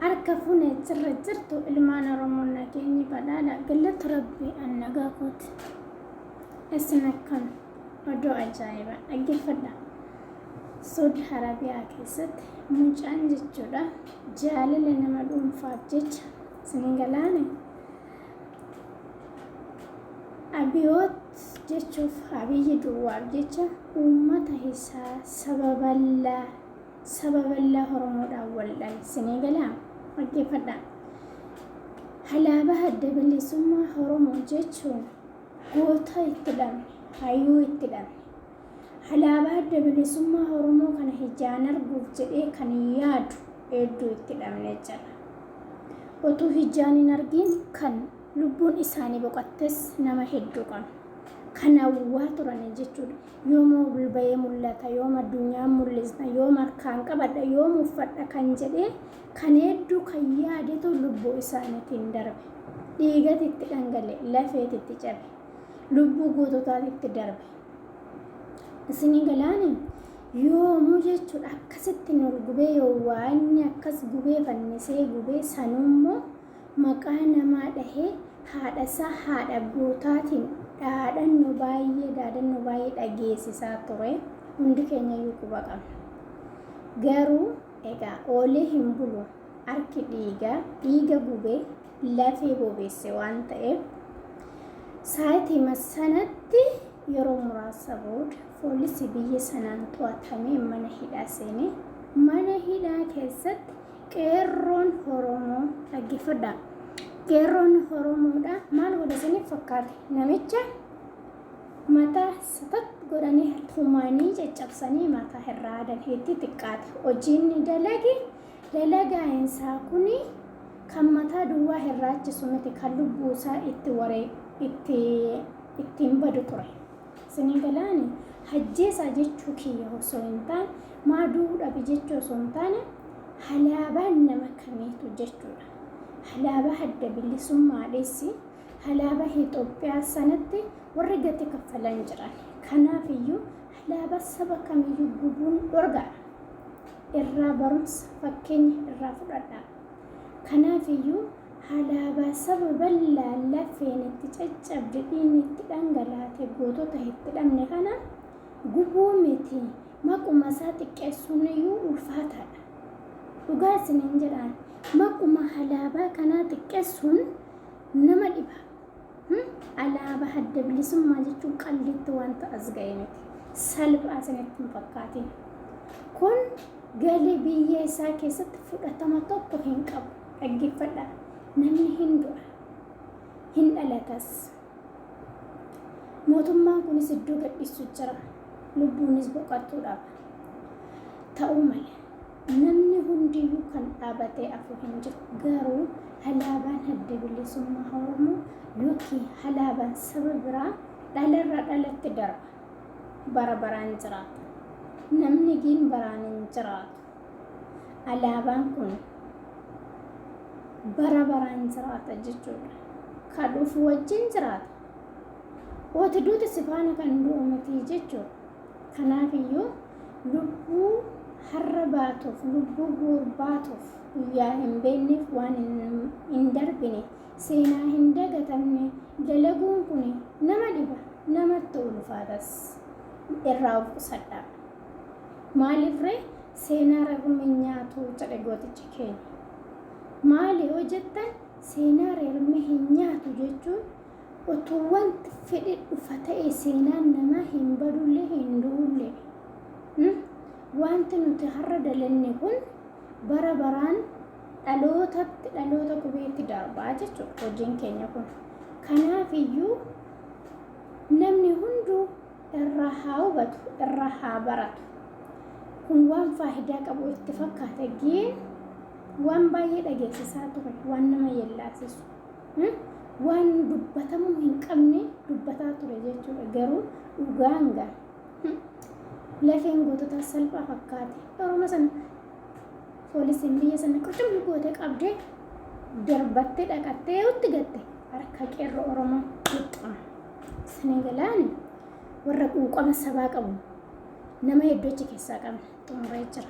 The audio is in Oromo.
Harka fuune jirra jirtu ilmaan Oromoo nageenyi badhaadha galata rabbi an nagaa kooti. Isin akkam odoo ajaa'ibaa dhaggeeffadha. Suud Harabiyaa keessatti mucaan jechuudha jaalala nama dhuunfaaf jecha isin galaane Abiyoot jechuuf Abiyyi duwwaaf jecha uummata isaa saba bal'aa saba bal'aa Oromoodhaan wal dhabe. Isinii galaa? Dhaggeeffadhaa. Alaabaa Adda Bilisummaa Oromoo jechuun goota itti dhabne, hayyuu itti dhabne. Alaabaa Adda Bilisummaa Oromoo kana ijaan arguuf jedhee kan yaadu hedduu itti dhabne jira. Otuu ijaan hin argiin kan lubbuun isaanii boqottes nama hedduu qabna. Kan hawwaa turanii jechuudha. Yoom ol ba'ee mul'ata, yoom addunyaan mul'isna, yoom harkaan qabadha, yoom uffadha kan jedhee kan hedduu kan yaadetu lubbuu isaaniitiin darbe. Dhiigati itti dhangale, lafeeti itti cabe, lubbuu goototaati itti darbe. Isinii galaani yoomuu jechuudha akkasitti ol gubee yoo waa inni akkas gubee fannisee gubee sanummoo maqaa namaa dhahee haadhasaa haadha gootaatiin dhaadannoo baay'ee dhaadannoo baay'ee dhageessisaa ture. Hundi keenya iyyuu quba qabna. Garuu egaa oolee hin bulu harki dhiigaa dhiiga gubee lafee bobeesse waan ta'eef sa'aatii sanatti yeroo muraasa booda poolisii biyya sanaan to'atamee mana hidhaa seene. Mana hidhaa keessatti qeerroon Oromoo dhaggeeffadhaa. Qeerroon Oromoodha maal godha isiniif fakkaate? Namicha mataa satat godhanii tumanii caccabsanii mataa irraa adan itti xiqqaate. Hojiin inni dalage dalagaan isaa kuni kan mataa duwwaa hirraachisu miti kan lubbuu isaa itti waree itti ittiin badu ture. Isinii galaani hajjeesaa jechuu kiyya osoo hin taane maa du'uu dhabe jechuu osoo hin taane halaabaan nama kamiitu jechuudha. Halaabaa adda bilisummaa dheessi halaabaa Itoophiyaa sanatti warri gati kaffalan jiran. Kanaaf iyyuu halaabaa saba kamiyyuu gubuun dhorgaadha. Irraa barumsa fakkeenya irraa fudhadhaa. Kanaaf iyyuu halaabaa saba bal'aa lafeen itti caccabde dhiigni itti dhangalaate gootota itti dhabne kana gubuu miti maquma isaa xiqqeessuun iyyuu ulfaataadha. Dhugaa isiniin jedhaan maquma alaabaa kanaa xiqqeessuun nama dhiba. Alaabaa adda bilisummaa jechuun qalliitti wanta as ga'e miti. Salphaa isinitti hin fakkaatin. Kun galee biyya isaa keessatti fudhatama tokko hin qabu. Dhaggeeffadhaa. Namni hin du'a. Hin dhalatas. Mootummaan kunis iddoo gadhiisu jira. Lubbuunis boqotuu dhaba. Ta'uu mala. Namni hundiyyuu kan dhaabatee afu hin jiru. Garuu alaabaan adda bilisummaa Oromoo yookiin alaabaan saba biraa dhalarraa dhalatti darba. Bara baraan jiraata. Namni giin baraan hin jiraatu. Alaabaan kun bara baraan jiraata jechuudha. Ka dhufu wajjin jiraata. Oti duuti si faana kan du'u miti jechuudha. Kanaaf iyyuu lubbuu har'a baatuuf, lubbuu boor baatuuf, guyyaa hin beekneef waan hin darbine, seenaa hin dagatamne dalaguun kun nama dhiba, namatti ulfaatas. Irraa of qusadhaa. Maaliif ree seenaa rarmi hin nyaatu jedhe gootichi keenya. Maali yoo jettan seenaa rarmi hin nyaatu jechuun utuu wanti fedhe dhufa ta'e seenaan namaa hin badullee hin du'ullee. Wanti nuti har'a dalanne kun bara baraan dhalootatti dhaloota qubeetti darbaa jechuudha hojiin keenya kun. Kanaaf iyyuu namni hunduu irraa haa hubatu, irraa haa baratu. Kun waan faayidaa qabu itti fakkaata geen waan baay'ee dhageessisaa ture, waan nama yellaasisu. Waan dubbatamuu hin qabne dubbataa ture jechuudha. Garuu dhugaan gaa lafeen goototaa salphaa fakkaate. Oromoo sana poolisiin biyya sana qurxummii gootee qabdee darbattee dhaqattee yootti gatte harka qeerroo Oromoo qixxaama. Isinii galaani warra quuqama sabaa qabu nama hedduu achi keessaa qabna xumuree jira.